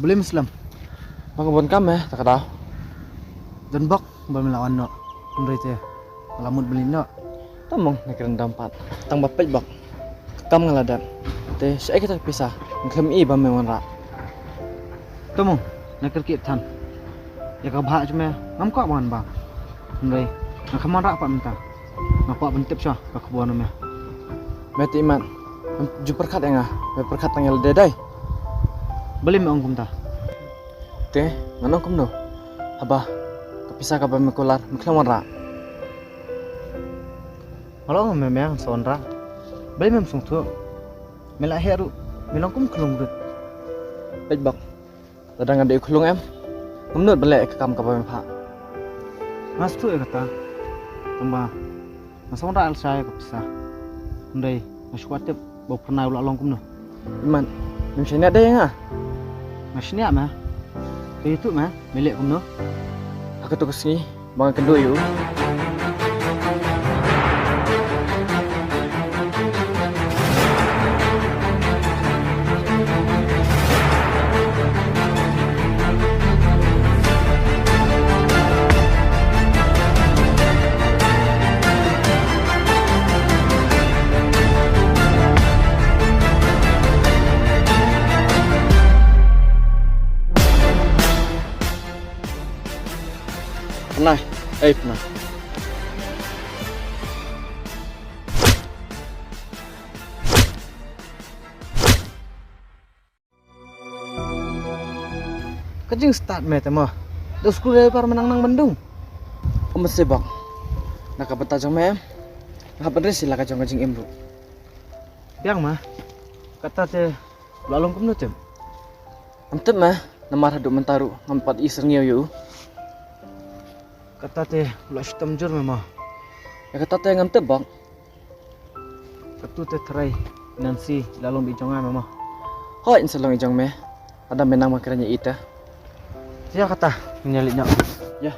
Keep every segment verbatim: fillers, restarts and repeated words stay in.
Balei me slem? Ba nga bun kam eh, ta ka daw. Don bok ba me la wan noh. Hynrei te nga la mut balei noh. Tang mong na kren dam pat. Tang ba peit bok. Ka kam nga la dep. Te shaei kata ka pisa nga khlem i ba me wanrah. Tang mong na kyrkieh than. Ïa ka bhah jong me ngam kwah ban bang. Hynrei nga khlem wanrah pat mynta. Nga kwah ban tip shuwa ka khubor na me. Me te Imat, em ju pyrkhat ïa nga, me pyrkhat tang ïa lade dei. Balei me ong kumta? Te ngan ong kumno? Haba ka pisa kaba me kular me khlem wanrah. Nga la ong me me ngan sa wanrah. Balei mem sngewthuh? Me la heh ruh me long kum khlung dut. Peit bok. Lada nga dei u khlung em, ngam nud ban leh ïa ka kam kaba me phah. Nga sngewthuh ïa kata. Tang ba nga sa wanrah lashai ïa ka pisa. Hynrei nga shu kwah tip ba u Phyrnai u la long kumno. Imat, mem shaniah dei ïa nga? Nga shaniah me. Te ïathuh me, me leh kumno? Ha kato ka sngi ba nga kynduh ïa u. Phyrnai, ei Phyrnai. Ka jingstad me te mo. Da u screwdriver me nang nang ban dung. Ym mynsiem bok. Na ka bynta jong me em, nga hap ban rieh sha la ka jong ka jingim ruh. Biang ma. Kata te u la long kumno te? Ngam tip me, namar haduh mynta ruh ngam pat i syrngiew ïa u. Kata te u la shitom jur me mo. Ïa kata te ngam tip bok. Katu te tharai Nancy la long i jong nga me mo. Hooid, yn sa long i jong me. Lada me nang ba kren ïa i te. Ïa kata, ngin ïa leit noh. Ïa.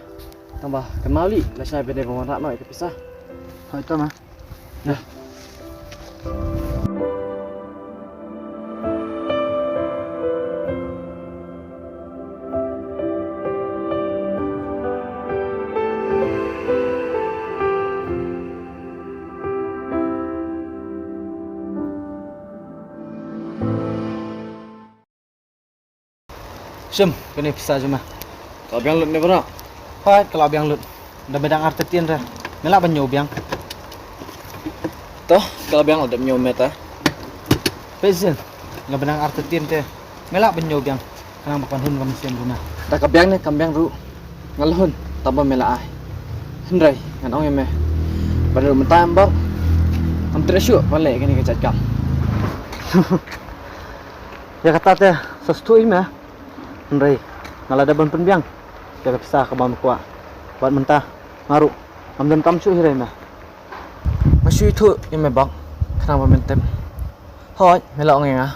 Tang ba kynmaw lei, lashai ba dei ban wanrah noh ïa ka pisa. Hooid, to ma. Ïa. Shim, kane pisa jong me. Ka la biang lut ne baroh? Hooid, ka la biang lut. Da me dang artatien re. Me lah ban ñiew biang. To, ka la biang la dep ñiew me ta. Peit sien, nga ba dang artatien te. Me lah ban ñiew biang. Khnang ba kan hun ka mynsiem jong me. Da ka biang ne kam biang ruh, nga la hun tang ba me la ai. Hynrei ngan ong ïa me, ba ruh mynta em bok, ngam treh shuh ban leh kane ka jait kam. Ïa kata te sa sngewthuh ïa me. Hynrei nga la dep ban pynbiang ïa ka pisa kaba me kwah. Bad mynta nga ruh ngam donkam shuh hi re me. Nga shu ïathuh ïa me bok, khnang ba men tip. Hooid, me la ong ïa nga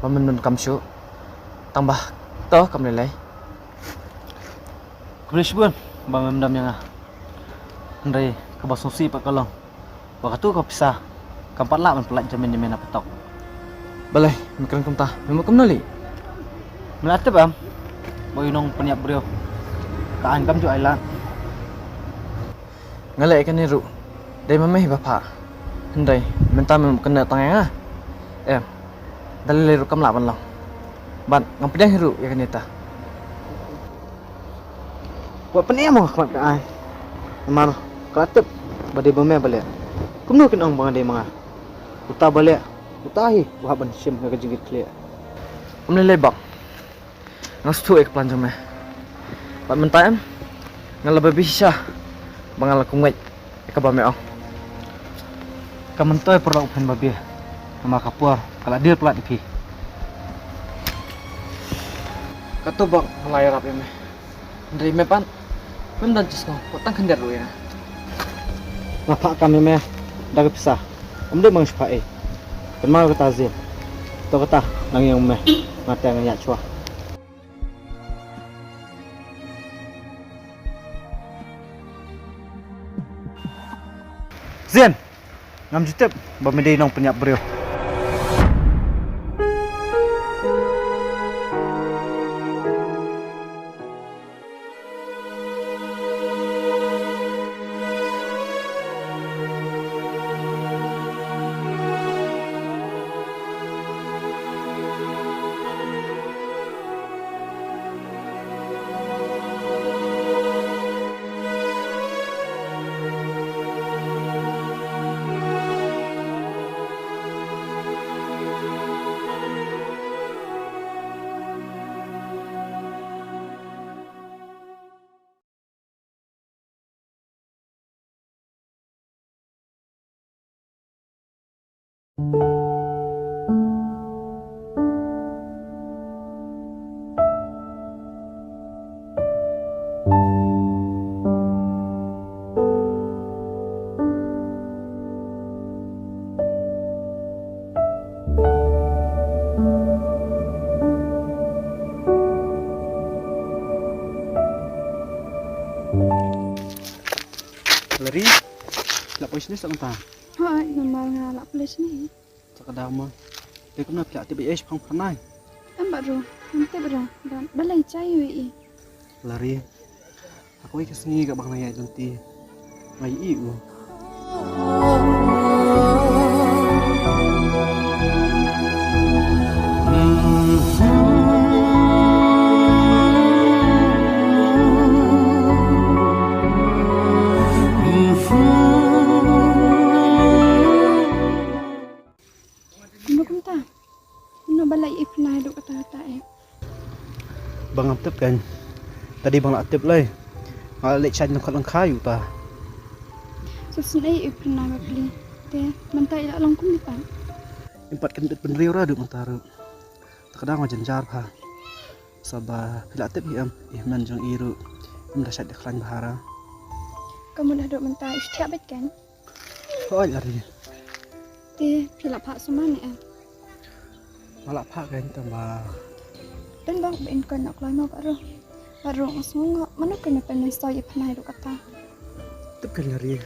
ba men donkam shuh. Tang ba to kam lei lei. Khublei shibun ba mem dam ïa nga. Hynrei kaba sngewsih pat ka long ba katu ka pisa kam pat lah ban pyllait jamin ïa me na patok. Balei me kren kumta? Me mut kumno lei? Me la tip em ba u nongpynïap briew ka aiñ kam ju ailad. Nga leh ïa kane ruh dei ma me hi ba phah. Hynrei mynta mem kynnoh tang ïa nga. Em, da lei lei ruh kam lah ban long. Bad ngam pdiang hi ruh ïa kane ta. Wat pynïap mo ha khmat ka aiñ. Namar ka la tip ba dei ba me ba leh. Kumno kin ong ba nga dei ma nga? Uta ba leh, uta hi u hap ban shim ïa ka jingkitkhlieh. Ym lei lei bok. Nga sngewthuh ïa ka plan jong me. Bad mynta em, nga la babe shisha ba nga la kum ngeit ïa kaba me ong. Ka myntoi paralok u phin babe, namar ka por ka la dier palat ïa phi. Kato bok nga la ïarap ïa me. Hynrei me pat mem don jingsngew wat tang khyndiat ruh ïa nga. Nga phah kam ïa me da ka pisa, ym dei ma nga shu phah ei. Kynmaw kata Zin. To kata nang ïa me, nga te ngan ïaid shuwa. Zin, ngam ju tip ba me dei nongpynïap briew. Lari, la poi shane sa mynta? Hooid, namar nga la poi shane. Sa ka daw mo. Te kumno phi la tip ïa u shaphang phyrnai? Em bad ruh, ngam tip ruh. Balei, jia ïa u? Lari, ha kawei ka sngi kaba nga ïaid lynti, nga ïohi ïa u. Kumno kumta? Kumno ba la ïohi phyrnai haduh katta katta eh? Ba ngam tip kein. Tang ba nga la tip lei, nga la leit shait lyngkot lyngkhai ïa uta. Shisien ïohi phyrnai bapli. Te mynta i la long kumno pat? Im pat kein, bit bynriew ruh haduh mynta ruh. Te ka daw nga jynjar bha. Sa ba phi la tip hi em, i hynmen jong i ruh im da shait da khlaiñ bha ruh. Ka mut haduh mynta i shu thiah beit kein. Hooid Lari. Te phi la phah sumar ne em? Nga la phah kein tang ba. Don bok ba in koit noh kloi mo bad ruh. Bad ruh nga sngew ngop, mano kein ba pynmynsaw ïa phyrnai ruh katta. Tip kein Lari.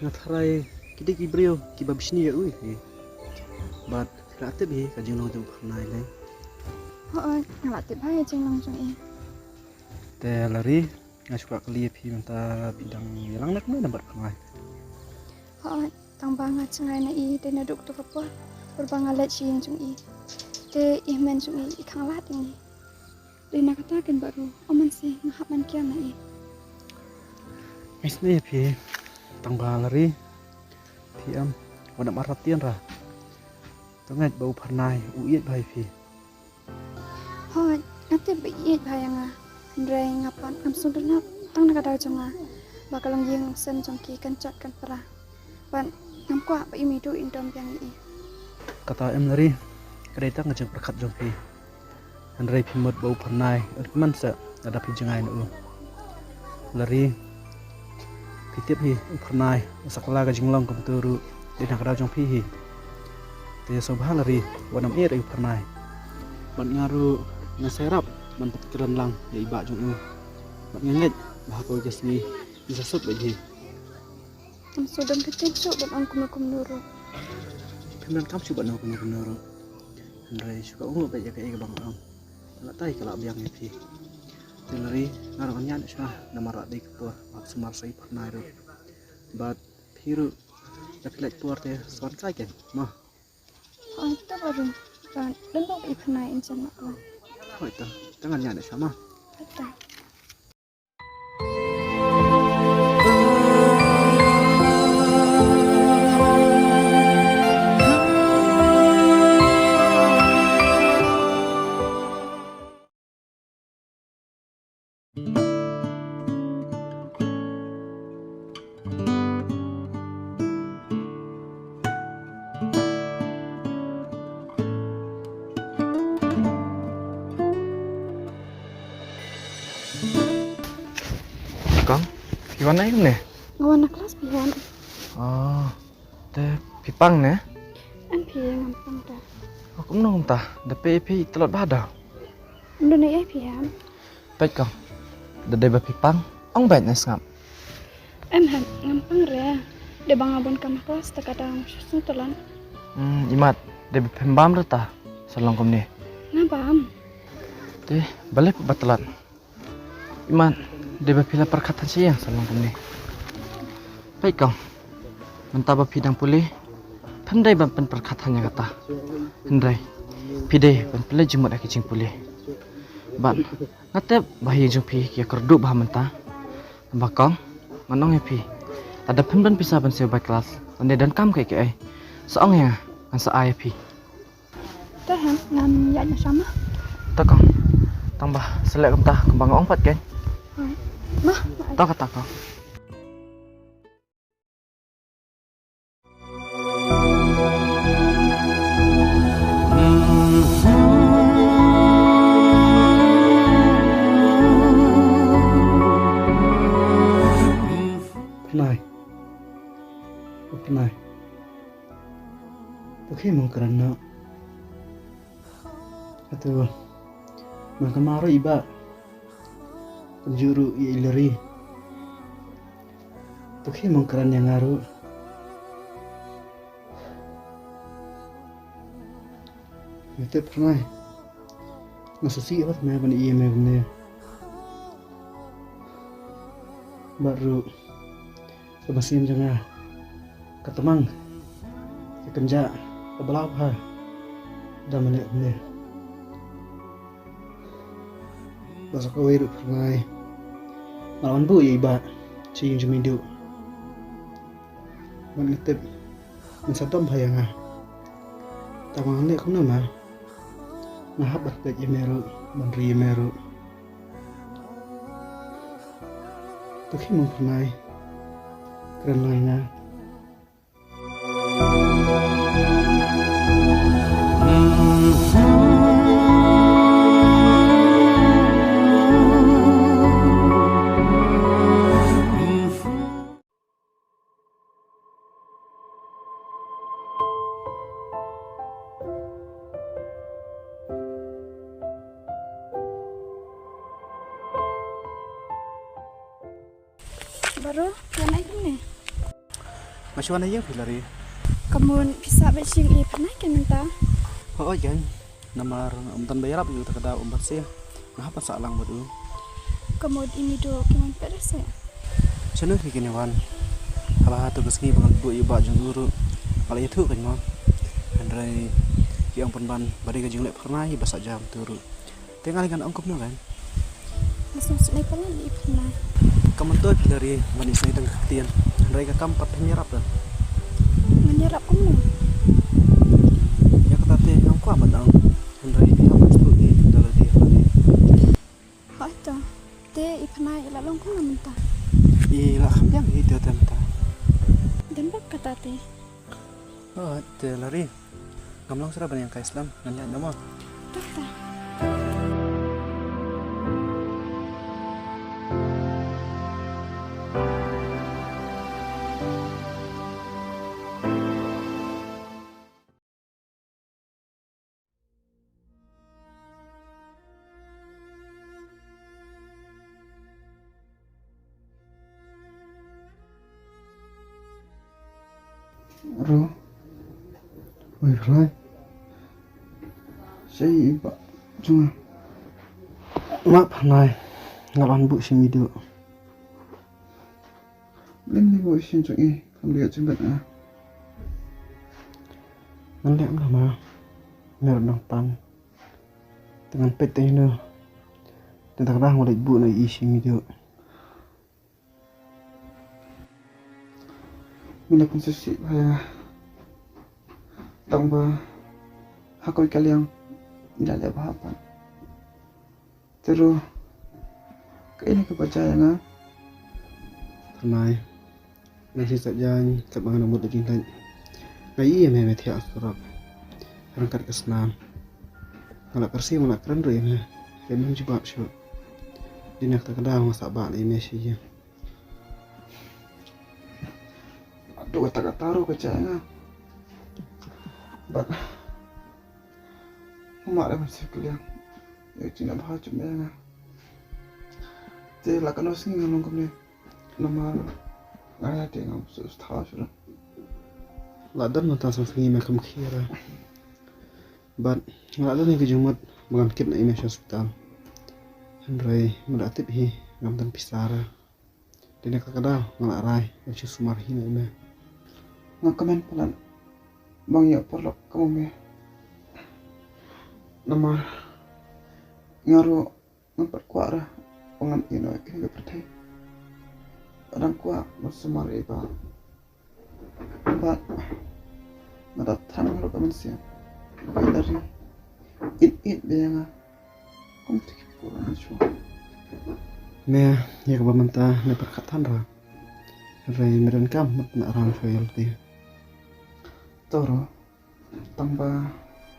Nga tharai ki dei ki briew kiba bishni ïa u hi. Bad phi la tip hi ka jinglong jong u phyrnai lei. Hooid, nga la tip bha ïa ka jinglong jong i. Te Lari, nga shu kwah kylli ïa phi mynta, phi dang ïalang ne kumne bad phyrnai? Hooid, tang ba nga jngai na i dei naduh kato ka por, por ba nga leit sha ïing jong i. Te i hynmen jong i i khanglad ïa ngi. Dei na kata kein bad ruh, ym mynsiem nga hap ban kiar na i. Nga isynei ïa phi, tang ba Lari, phi em, wat nym artatien ruh. To ngeit ba u phyrnai u ïeit bha ïa phi. Hooid, nga tip ba i ïeit bha ïa nga. Hynrei nga pat ngam sngewtynnat tang na ka daw jong nga ba ka longïing longsem jong ki kan jot kan pra. Bad ngam kwah ba i meidu in dom biang ïa i. Kata em Lari, ka dei tang ka jingpyrkhat jong phi. Hynrei phi mut ba u phyrnai un kmen seh lada phi jngai na u. Lari, phi tip hi, u phyrnai u sa kylla ka jinglong kumto ruh dei na ka daw jong phi hi. Te sngewbha Lari, wat nym ïeit ïa u phyrnai. Bad nga ruh nga sa ïarap ban pynkren lang ïa i bah jong u. Bad nga ngeit ba ha kawei ka sngi i sa suk beit hi. Ngam sngewdon kyntien shuh ban ong kumno kumno ruh. Phim donkam shuh ban ong kumno kumno ruh. Hynrei shu ka ong beit ïa kaei kaba nga ong. Lada tai ka lah biang ïa phi. Te Lari, nga ruh ngan ïaid noh shuwa namar la dei ka por ba hap sumar sa i phyrnai ruh. Bad phi ruh, lada phi lait por te sa wan kai kein mo. Hooid to bad ruh. Bad don bok i phyrnai in jan mak la. Hooid to, te ngan ïaid noh shuwa mo. Hooid to. Kong, phi wan ai kumne? Nga wan na klas phi wan. Oh, te phi pang ne? Em phi, ngam pang te. Oh, kumno kumta? Da peit phi tlot bha da. Ym don ei ei phi em. Peit kong. Da dei ba phi pang, ong beit ne sngap. Em hep, ngam pang re. Dei ba nga bun kam klas te ka daw shu sngewthuh lan. Hmm, imat, dei ba phim bam re ta, sa long kumne. Nga bam. Te, balei phi ba tlot? Imat, dei ba phi la pyrkhat than sha ïing sa long kumne. Peit kong. Mynta ba phi dang pule, phim dei ban pynpyrkhat than ïa kata. Hynrei phi dei ban pynleit jingmut ha ki jingpule. Bad nga tip ba ha ïing jong phi ki ïakyrduh bha mynta. Ba kong, ngan ong ïa phi, lada phim don pisa ban siew bai klas, lane donkam kaei kaei, sa ong ïa nga, ngan sa ai ïa phi. Te hep, ngan ïaid noh sha ma. To kong. Tang ba sa leh kumta kumba nga ong pat kein. Hooid. Ma, ma. To kata kong. To khie mo kren noh. Hato man kynmaw ruh i Bah, kumjuh ruh ïa i Lari. To khie mo kren ïa nga ruh. Nga tip Phyrnai, nga sngewsih bha ïa me ban ïohi ïa me kumne. Bad ruh ka mynsiem jong nga ka tmang, ka kynjah, ka blah bha da me leh kumne. Bad sa kawei ruh Phyrnai, nga la wan buh ïa i Bah sha ïing jong me Duh. Bad nga tip men sa dom bha ïa nga. Tang ba ngan leh kumno ma, nga hap ban peit ïa me ruh, ban ri ïa me ruh. To khie mo Phyrnai, kren noh ïa nga. Baroh, phi wan ai kumne? Nga shu wan na ïing phi Lari. Ka mut phi sah beit sha ïing i Phyrnai kein mynta? Hooid kein. Namar ym don ba ïarap ïa u ta ka daw um pat sah. Nga hap ban sah lang bad u. Ka mut i Miduh kim wan peit re seh? Shano phi kin ïa wan? Haba ha tu ka sngi ba ngan buh ïa u Bah jong u ruh nga la ïathuh kein mo. Hynrei ki ong pynban ba dei ka jingleh Phyrnai ba sah jam tu ruh. Te nga leh ngan ong kumno kein? Nga sngewsynei palat ïa i Phyrnai. Kam myntoi phi Lari ban isynei tang ka ktien, hynrei ka kam pat phim ïarap da. Ngan ïarap kumno? Ïa kata te ngam kwah ban ong, hynrei phi hap ban sngewthuh ïa i da lade ha lade. Hooid to. Te i Phyrnai i la long kumno mynta? I la kham biang hi te mynta. Don bad kata te. Hooid te Lari. Ngam long shuh ban ïeng kai slem, ngan ïaid noh mo. Ro. Wei Phyrnai. Sa i Bah jong nga. Map Phyrnai. Nga la wan buh sha i Miduh. Lim ni buh sha i jong i. Kam dei ka jingbit nga. Ngan leh kumno ma. Me ruh nang pang. Te ngan peit te ïa no. Te da ka dang leit buh noh ïa i sha i Miduh. Me la pynsngewsih bha ïa nga. Tang ba ha kawei ka liang me la leh bha pat. Te ruh kaei ne kaba jia ïa nga? Phyrnai. Nga shisha jaiñ, tang ba nga nang mut da jingleit. Nga ïohi ïa me me thiah surok ryngkat ka snam. Nga la kyrsiew, nga la kren ruh ïa me. Te mem jubab shuh. Dei na kata ka daw nga sah bah ïa me sha ïing. Haduh katta katta ruh ka jia ïa nga. Bad nga mad ban sngewkylliang ïa ka jingleh bha jong me ïa nga. Te la katno sngi nga long kumne. Namar nga ïa te ngam sngewthuh shuh. La don mynta san sngi me kham khia re. Bad nga la don ïa ka jingmut ba ngan kit noh ïa me sha hospital. Hynrei me la tip hi ngam don pisa re. Te na kata ka daw nga la rai ban shu sumar hi noh ïa me. Nga kmen palat ba nga ïoh paralok kum me. Namar nga ruh ngam pat kwah re ba ngan ïeh noh ïa kane ka pyrthei. Nga dang kwah ban sumar ïa i Bah. Bad nga da than ruh ka mynsiem ba i Lari in ïeit bha ïa nga. Kum te ki por nga shu. Me ïa kaba mynta me pyrkhat than ra. Hynrei me donkam mut na ram shuwa ïa lade. To ruh. Tang ba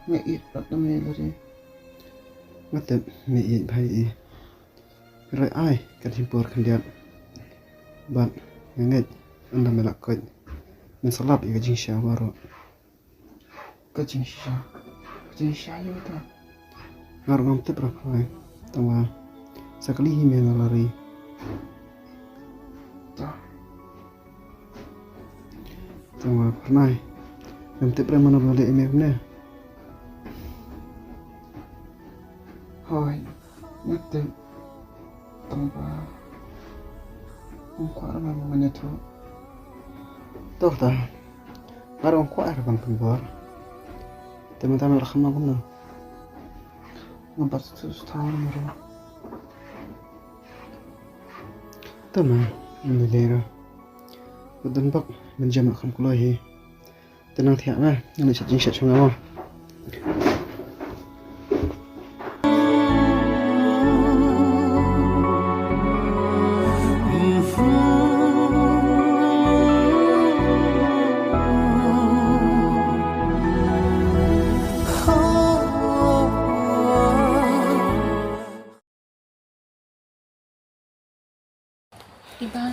nga ïeit bha ïa me Lari. Nga tip me ïeit bha ïa i. Hynrei ai ka dei por khyndiat. Bad nga ngeit ynda me la koit men sa lap ïa ka jingshisha baroh. Ka jingshisha. Ka jingshisha ïa uta. Nga ruh ngam tip re Phyrnai. Tangba sa kylli hi me na la ri. Ta. Tangba Phyrnai, ngam tip re mano ba leh ïa me kumne. Hooid, nga tip. Tangba ym kwah re nga ban ïathuh. To ta. Nga ruh ym kwah re ban pynbor. Te mynta me la kham kumno? Nga bat sngewthuh shuh re ma ruh. Te ma, ym lei lei re. Ka don bok, mynjam la kham kloi hi. Te nang thiah ma, nang leit shet jingshet shuwa mo. Iba,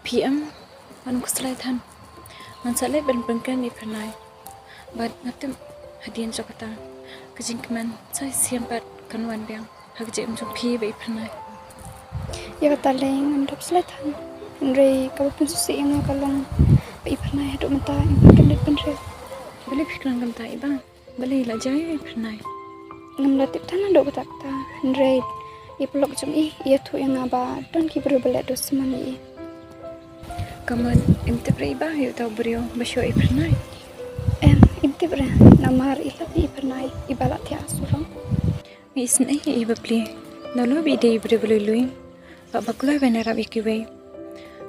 phi em, wan khuslai than. Ngan sa leit ban pynkren ïa i Phyrnai. Bad nga tip hadien jong kata, ka jingkmen sa shisien pat kan wan biang ha ka jingim jong phi bad i Phyrnai. Ïa kata lei ngan dap slai than. Hynrei kaba pynsngewsih ïa nga ka long ba i Phyrnai haduh mynta im pat kynduh pynriew. Balei phi kren kumta Iba? Balei la jia ïa i Phyrnai? Ngam la tip than naduh kata kata. Hynrei i paralok jong i i ïathuh ïa nga ba don ki briew ba leh duh sman ïa i. Ka mut im tip re Iba ïa uta u briew ba shoh ïa i Phyrnai? Em, im tip re. Namar i lap ïa i Phyrnai, iba la thiah surok. Nga isynei ïa i bapli. Nalor ba i dei i briew ba lui lui, bad ba kloi ban ïarap ïa kiwei,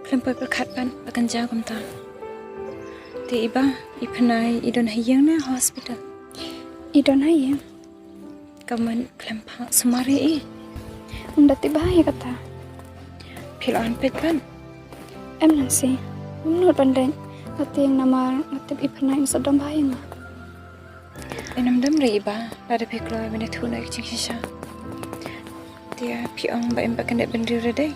khlem poi pyrkhat pat ba kan jia kumta. Te Iba, i Phyrnai i don ha ïing ne ha hospital? I don ha ïing. Ka mut khlem phah sumar ïa i? Ym da tip bha ïa kata. Phi la wan peit pat? Em Nancy, ngam nud ban leit. Nga tieng namar nga tip i Phyrnai im sngewdom bha ïa nga. Em, ym don re Iba, lada phi kloi ban ïathuh noh ïa ka jingshisha. Te phi ong ba im pat kynduh pynriew re dei?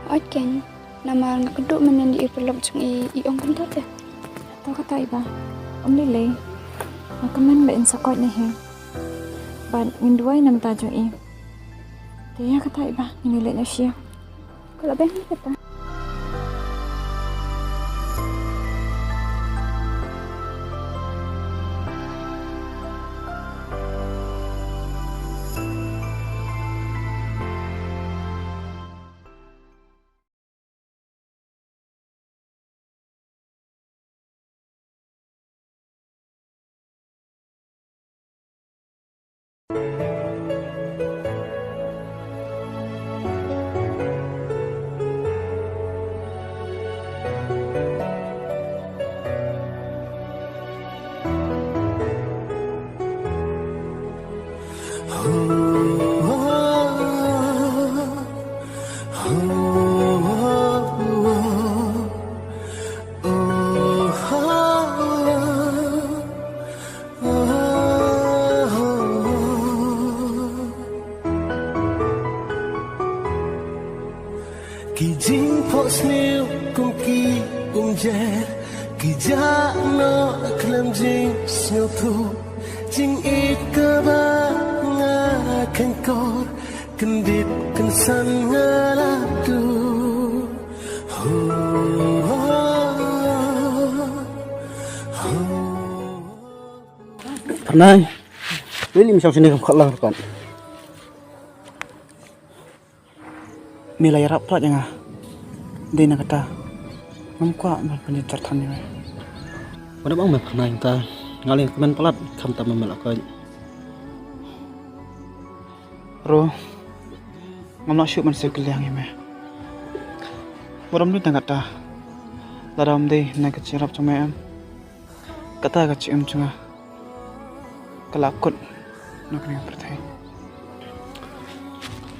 Hooid keiñ, namar nga kynduh mynnin ïa i paralok jong i, i ong kumta te. To kata Iba, ym lei lei. Nga kmen ba in sa koit na hi. Bad ngin duwai na ka bynta jong i. Te ïa kata Iba, ngin ïa leit noh sha. Ka la bang hi kata. Ki jingphohsniew kum ki umjer, ki jah noh khlem jingsngewthuh. Jingïeit kaba nga khenkor, kyndit kynsan nga la duh. Ho, ho, ho. Phyrnai, lei lei me shong shane kam khot lang pat. Me la ïarap palat ïa nga. Dei na kata ngam kwah ban pynjynjar than ïa me. Wat ong me Phyrnai, nga lei kmen palat khamtam me la koit. Ro, ngam lah shuh ban siew kylliang ïa me. Wat ong dei na kata, lada ym dei na ka jingïarap jong me em, kata ka jingim jong nga ka la kut na kane ka pyrthei.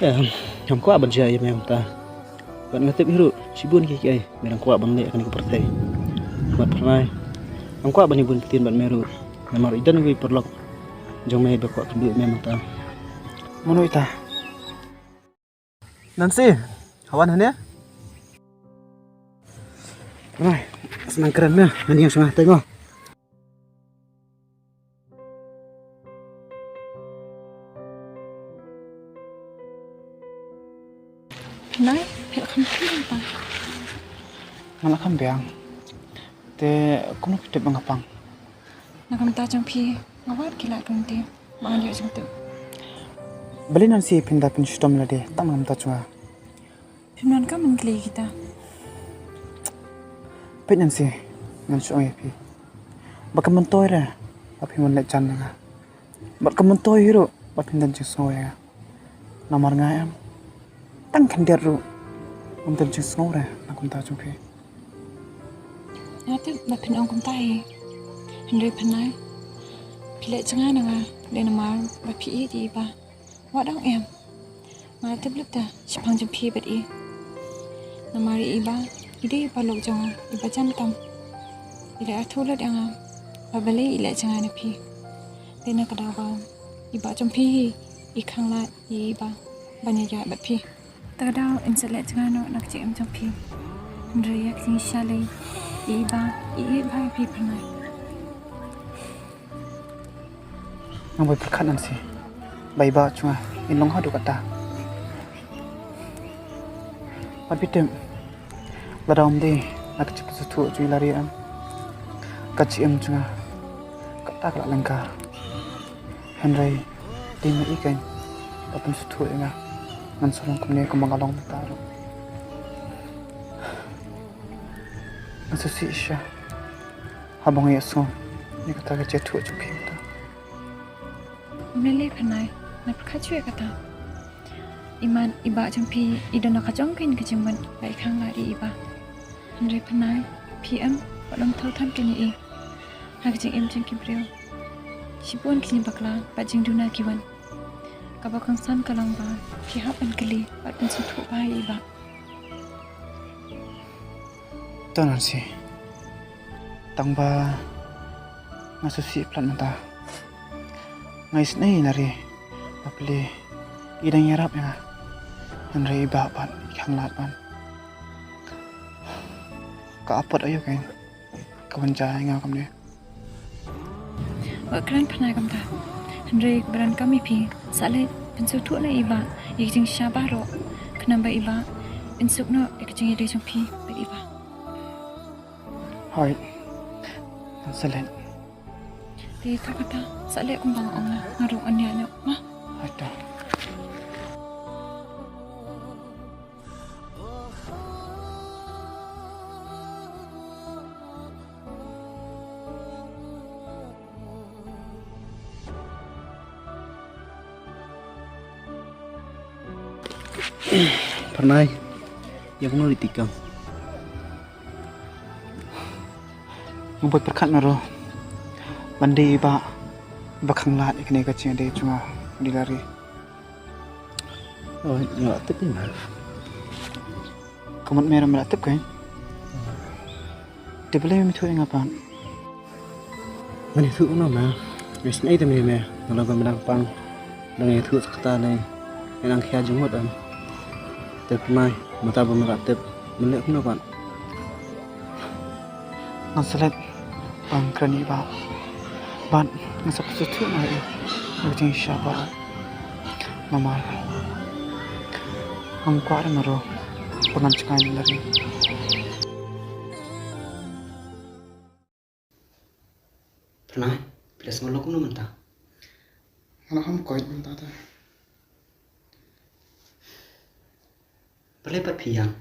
Em, ngam kwah ban jia ïa me mynta. Bad nga tip hi ruh shibun kiei kiei me dang kwah ban leh ha kane ka pyrthei. Bad Phyrnai, ngam kwah ban ïa bun ktien bad me ruh, namar i don iwei i paralok jong me ba kwah kynduh ïa me mynta. Mano ita? Nancy, ha wan hangne. Phyrnai, sa nang kren me, ngan ïeng sha nga, tei mo. Nai, phi la kham phi pa. Nga la kham biang. Te kumno phi tip ba nga pang? Na ka bynta jong phi nga wad ki lad ka lynti ba ngan ïoh jingtip. Balei Nancy phin da pynshitom lade tang na ka bynta jong nga? Phim donkam ban kylli kita. Peit Nancy, ngan shu ong ïa phi ba kam myntoi re ba phim wan leh jan ïa nga. Bad kam myntoi hi ruh ba phin don jingsngew ïa nga. Namar nga em, tang khyndiat ruh ngam don jingsngew re na ka bynta jong phi. Nga tip ba phin ong kumta hi. Hynrei Pyrnai, phi leh jngai na nga dei namar ba phi ïeit ïa i Bah. Wat ong em. Nga tip lut da shaphang jong phi bad i. Namar i Bah i dei i paralok jong nga, i ba jan tam. I la ïathuh lut ïa nga ba balei i leh jngai na phi. Te na ka daw ba i Bah jong phi hi i khanglad ïa i Bah ban ïaid bad phi. Ta ka daw in sa leh jngai noh na ka jingim jong phi. Hynrei ïa ka jingshisha lei, i Bah i ïeit bha ïa phi Pyrnai. Nga boi pyrkhat Nancy ba i Bah jong nga in long haduh katta. Pat phi tip, lada ym dei na ka jingpynsngewthuh jong i Lari em, ka jingim jong nga katta ka la lyngkha. Hynrei dei ma i keiñ ba pynsngewthuh ïa nga, ngan sa long kumne kumba nga long mynta ruh. Nga sngewsih shisha haba nga ïohsngew ïa kata ka jingïathuh jong phi mynta. Ym lei lei Pyrnai, nga pyrkhat shuh ïa kata. Imat i Bah jong phi i don la ka jong ka jingmut ba i khanglad ïa i Bah. Hynrei Pyrnai, phi em wat nym thew than kane ïa i. Ha ka jingim jong ki briew shibun ki jingbakla bad jingduna ki wan. Kaba kongsan ka long ba phi hap ban kylli bad pynsngewthuh bha ïa i Bah. To Nancy, tang ba nga sngewsih palat mynta. Nga isynei ïa i Lari ba pli i dang ïarap ïa nga. Hynrei i Bah pat i khanglad pat. Ka apot aïu keiñ ka wan jia ïa nga kumne? Wat kren Pyrnai kumta. Hynrei kaba donkam ïa phi, sa leit pynsngewthuh noh ïa i Bah ïa ka jingshisha baroh, khnang ba i Bah in suk noh ïa ka jingïadei jong phi bad i Bah. Hooid, ngan sa leit. Te to kata, sa leh kumba nga ong, nga ruh ngan ïaid noh ma. Hooid to. Pyrnai, ïa kumno ri tikam? Nga boi pyrkhat na ro ban dei i Bah ba khanglad ïa kane ka jingïadei jong nga u Lari. Oh, nga la tip ïa nga. Ka mut me ruh me la tip keiñ. Te balei mem ïathuh ïa nga pat? Ngan ïathuh kumno me? Me isynei te me ïa me. Nga long ba me dang pang. Dang ïathuh sa kata lei. Me dang khia jingmut em. Te Pyrnai, mynta ba me la tip, men leh kumno pat? Ngan sa leit ban kren ïa i Bah bad ngan sa pynsngewthuh noh ïa i na ka jingshisha baroh. Namar ngam kwah re ma ro ba ngan jngai na Lari. Pyrnai, phi la sngewlong kumno mynta? Nga la kham koit mynta te. Balei pat phi ïam?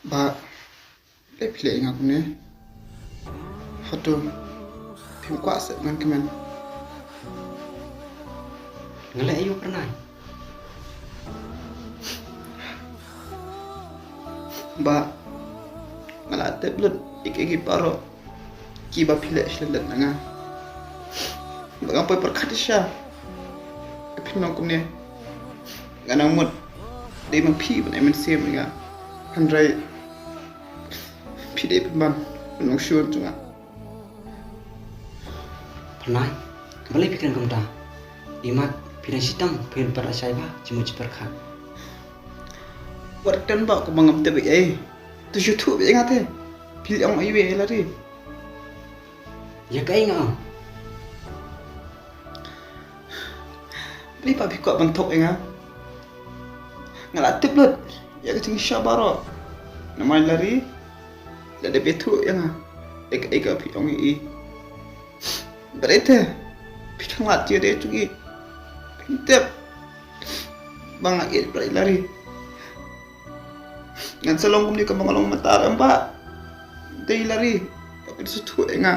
Bah, balei phi leh ïa nga kumne? Hato phim kwah seh ngan kmen? Nga leh aïu Pyrnai? Bah, nga la tip lut ïa ki baroh kiba phi leh shlem na nga. Ba nga poi pyrkhat shisha. Ka phin long kumne. Nga nang mut dei ma phi ban ai mynsiem ïa nga. Hynrei phi dei pynban ban long shuwa jong nga. Pyrnai, balei phi kren kumta? Imat phi dang shitom phin pat lashai ba jingmut jingpyrkhat. Wat kren ba kumba ngam tip ei ei. To shu thuh beit ïa nga te. Phi ong aïu ïa Lari? Ïa kaei nga ong? Balei pat phi kwah ban thok ïa nga? Nga la tip lut ïa ka jingshisha baroh. Namar i Lari la dep ïathuh ïa nga ïa kaei kaba phi ong ïa i. Balei te phi khanglad ïa ka jong i? Phi tip ba nga ïeit bha ïa i Lari. Ngan sa long kumne kumba nga long mynta ruh em bah. Dei i Lari ba pynshai ïa nga.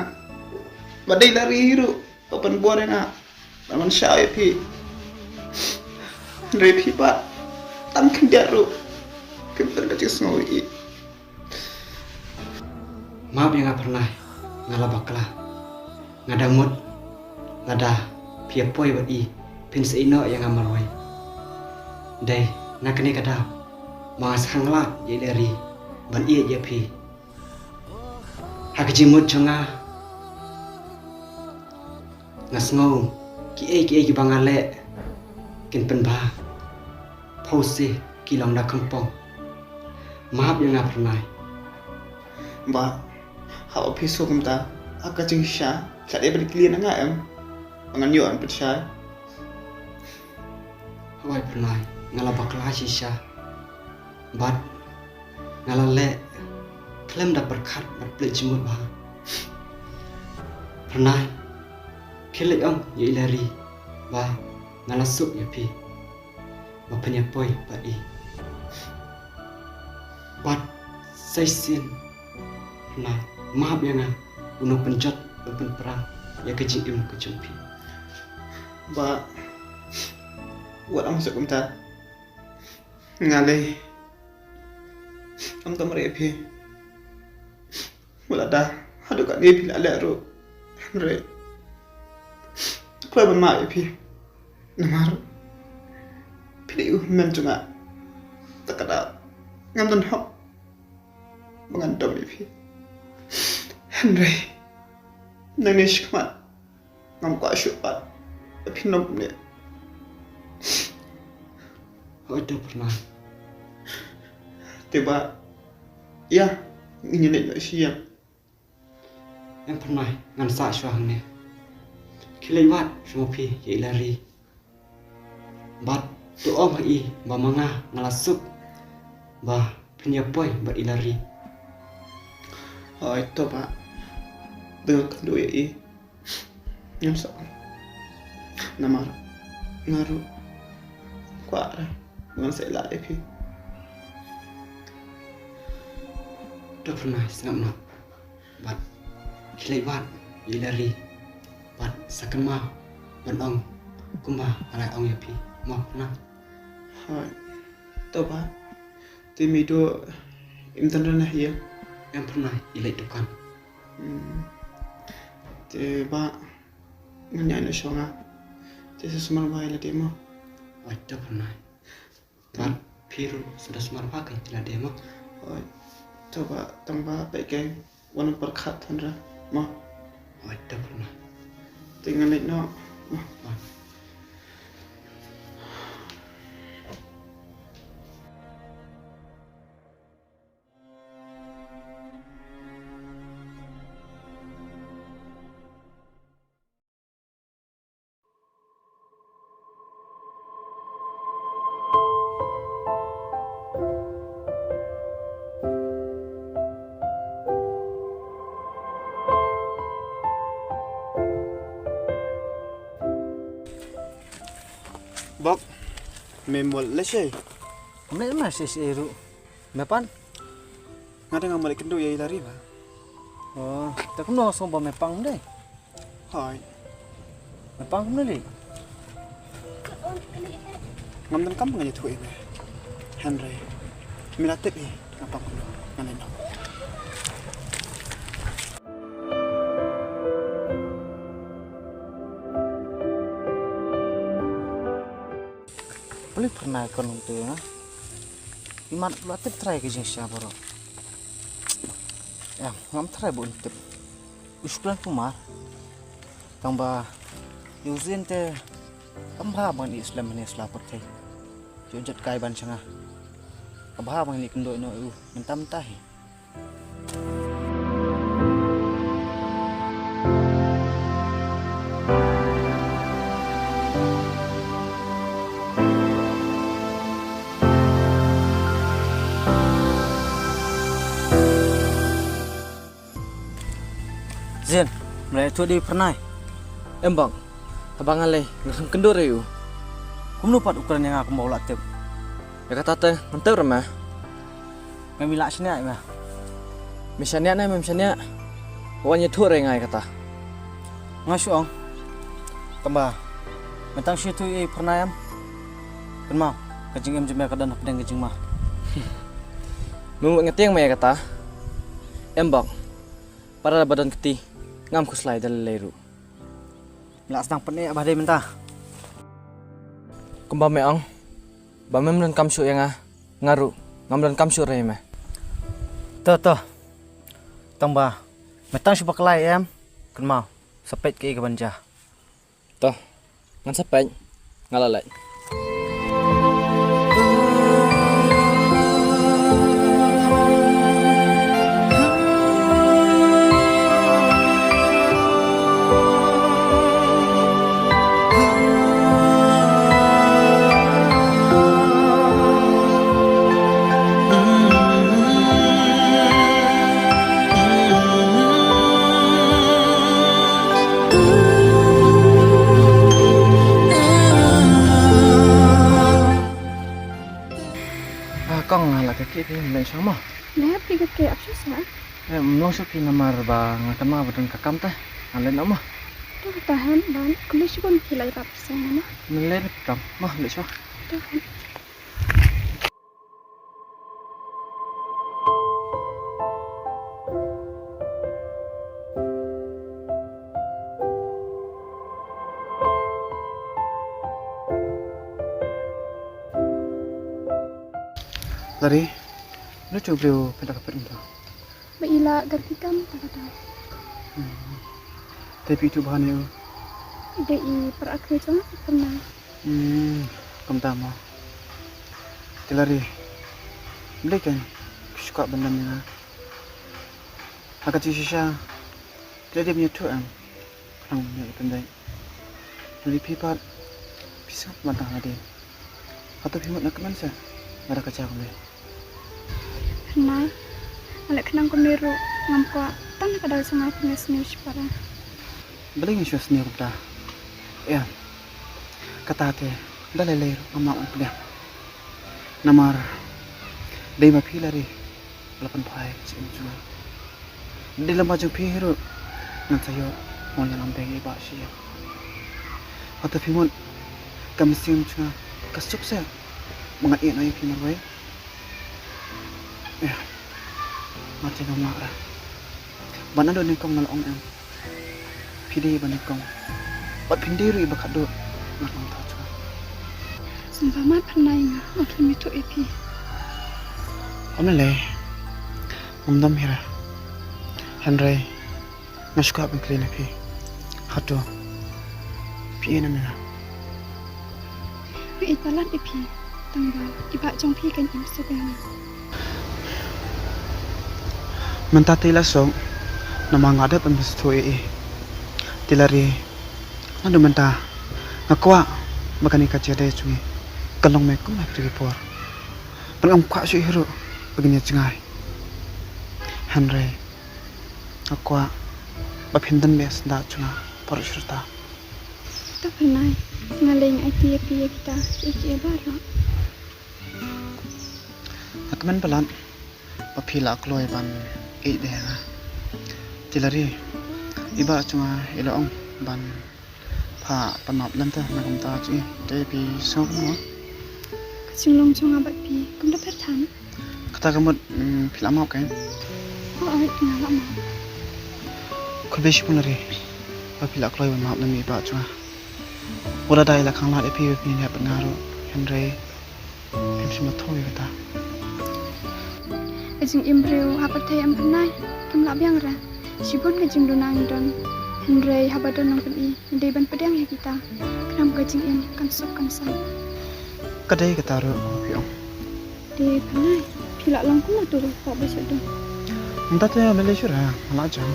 Ba dei i Lari ruh ba pynbor ïa nga ban wan shaw ïa phi. Hynrei phi pat, tang khyndiat ruh phi pynbor ka jingsngew ïa i. Map ïa nga Phyrnai, nga la bakla. Nga dang mut lada phi ïapoi bad i, phin sa ïehnoh ïa nga marwei. Dei na kane ka daw ba nga sa khanglad ïa i Lari ban ïeit ïa phi. Ha ka jingmut jong nga, nga sngew kiei kiei kiba nga leh kin pynbha. Phewse ki long da khympong. Map ïa nga Phyrnai. Bah, haba phi sngew kumta ha ka jingshisha, phi la dei ban kylli na nga em ba ngan ïoh ban pynshai? Hooid Phyrnai, nga la bakla shisha. Bad nga la leh khlem da pyrkhat bad pynleit jingmut bha. Phyrnai, khie leit ong ïa i Lari ba nga la suk ïa phi, ba phin ïapoi bad i. Bad sa shisien Phyrnai, map ïa nga, u nongpynjot, u nongpynpra ïa ka jingim ka jong phi. Bah, wat ong sa kumta. Nga lei, ngam don mareh ïa phi. Wat lada haduh katne phi la leh ruh, hynrei kloi ban map ïa phi. Namar phi dei u hynmen jong nga. Te ka daw ngam don hok ba ngan dom ïa phi. Hynrei nangne shakhmat ngam kwah shuh pat ba phin long kumne. Hooid to Phyrnai. Te bah, ïa, ngin ïa leit noh sha ïing. Em Phyrnai, ngan sah shuwa hangne. Khie leit wad sha ma phi ïa i Lari. Bad to ong ha i ba ma nga nga la suk ba phin ïapoi bad i Lari. Hooid to bah, te nga kynduh ïa i. Ngam sah. Namar nga ruh kwah re ngan sa ïaleh ïa phi. To Phyrnai, sngap noh. Bad khie leit wad ïa i Lari. Bad sa kynmaw ban ong kumba nga la ong ïa phi. Mo Phyrnai. Hooid. To bah, te mei duh im don re na ïing? Em Phyrnai, i leit dukan. Hmm. Te bah, ngan ïaid noh shuwa nga. Te sa sumar bha ïa lade mo. Hooid to Phyrnai. Bad phi ruh sa da sumar bha ïa lade mo. Hooid. To bah, tang ba peit kein, wat nym pyrkhat than re mo. Hooid to Phyrnai. Te ngan leit noh mo. Hooid. Bok, mem wal lashai. Me ma shi shi ru. Me pan? Nga dang nga malik kynduh ïa i Lari ba. Oh, te kumno song ba me pang dei? Hooid. Me pang kumno li? Ngam don kam ba ngan ïathuh ïa me. Hynrei me la tip ïa nga pang kumno, ngan ïa. Palik pernah kon tu ya. Imat la tip trai ka jingshisha baroh. Em, ngam trai bun tip. U shu kren kumar. Tang ba ïa u Zin te kam bha ban ïa slem hangne sla pyrthei. Ïa u jot kai ban sha nga. Kam bha ban ïa kynduh noh ïa u mynta mynta hi. Zin, me la ïathuh da i Phyrnai? Em bok. Haba nga leit, nga khlem kynduh re u. Kumno pat u kren ïa nga kumba u la tip? Ïa kata te, ngam tip re me. Me, me lah shaniah ïa me. Me shaniah ne mem shaniah? Wat ïathuh re nga ïa kata. Nga shu ong. Tangba me tang shu ïathuh ïa i Phyrnai em. Kynmaw, ka jingim jong me ka don hapdeng ka jingma. Me mut nga tieng me ïa kata. Em bok. Para ba don kti, ngam khuslai da lei lei ruh. Me lah sdang pyneh ba dei mynta. Kumba me ong, ba mem donkam shuh ïa nga, nga ruh ngam donkam shuh re ïa me. To, to. Tangba me tang shu bakla em, kynmaw, sa peit kaei kaban jia. To, ngan sa peit, nga la leit. Ah, kong, nga la ka ki phi, leit shong mo. Leh phi ka ki, ap shu sa. Eh, mlong shu phi namar ba nga kynmaw ba don ka kam te. Nga leit noh mo. To, ka tahan ban kuli shibun phi la ïa pap sa mo. Leit kam mo, leit shong. To. Lari, lu chu briew pynda ka pynda. Ba i la gar ki kam ta ka ta. Hmm. Te phi tu ba ne u. Ide i para akhri chong pernah. Hmm, kumta mo. Te Lari. Blei kan, shuka ban ïa nga. Ha ka jingshisha. Te dei ban ïathuh em. Khnang ban ïa pyndait. Lari phi pat. Phi sngap ban tang lade. Hato phi mut na kmen sa. Lada ka jia kumne. Hynrei nga leh khnang kumne ruh ngam kwah tang na ka daw jong nga phi nga sniew shipara. Balei nga shu sniew kumta? Ïa. Kata te da lei lei ruh ngam lah ban pdiang. Namar dei ma phi Lari ba la pynphai ka jingim jong nga. Dei lem bad jong phi hi ruh ngan sa ïoh mon ïalam bad i Bah Shyiap. Hato phi mut ka mynsiem jong nga ka suk seh ba ngan ïeh noh ïa phi marwei? Ïa, nga te ngam lah re. Bad naduh nyngkong nga la ong em, phi dei ba nyngkong bad phin dei ruh i ba khatduh na ka bynta jong nga. Sngewbha mad Phyrnai, nga ngam khlem ïathuh ïa phi. Ym lei lei, ngam dom hi re. Hynrei nga shu kwah ban kylli na phi. Hato phi ïeit na me nga? Nga ïeit palat ïa phi, tang ba i bah jong phi kan im suk ïa nga. Mynta te i la suk namar nga dep ban pynsngewthuh ïa i. Te Lari, naduh mynta nga kwah ba kane ka jingïadei jong ngi kan long mei kum ha kiwei ki por. Bad ngam kwah shuh hi ruh ba ngin ïa jngai. Hynrei nga kwah ba phin don beit ha syndah jong nga baroh shi rta. To Phyrnai, nga lei nga aiti ïa phi ïa kita kiei kiei baroh. Nga kmen palat ba phi la kloi ban ïeit ïa nga. Te Lari, i bah jong nga i la ong ban phah pan map lem te na ka bynta jong i, te phi sngew kumno? Ka jinglong jong nga bad phi kam da pher than. Kata ka mut, mm, phi la map kein? Hooid, nga la map. Khublei shibun Lari ba phi la kloi ban map lem ïa i bah jong nga. Wat la dei la khanglad ïa phi ba phin ïa bad nga ruh, hynrei phim shym la thew ïa kata. Ka jingim briew ha pyrthei em Phyrnai, kim lah biang re. Shibun ka jingduna ngi don, hynrei haba don nongpyni ngi dei ban pdiang ïa kita, khnang ba ka jingim kan suk kan sam. Ka dei kata ruh kong phi ong. Te Phyrnai, phi la long kumno tu ba ba sha dong? Mynta te me lei shuh re, nga la jam.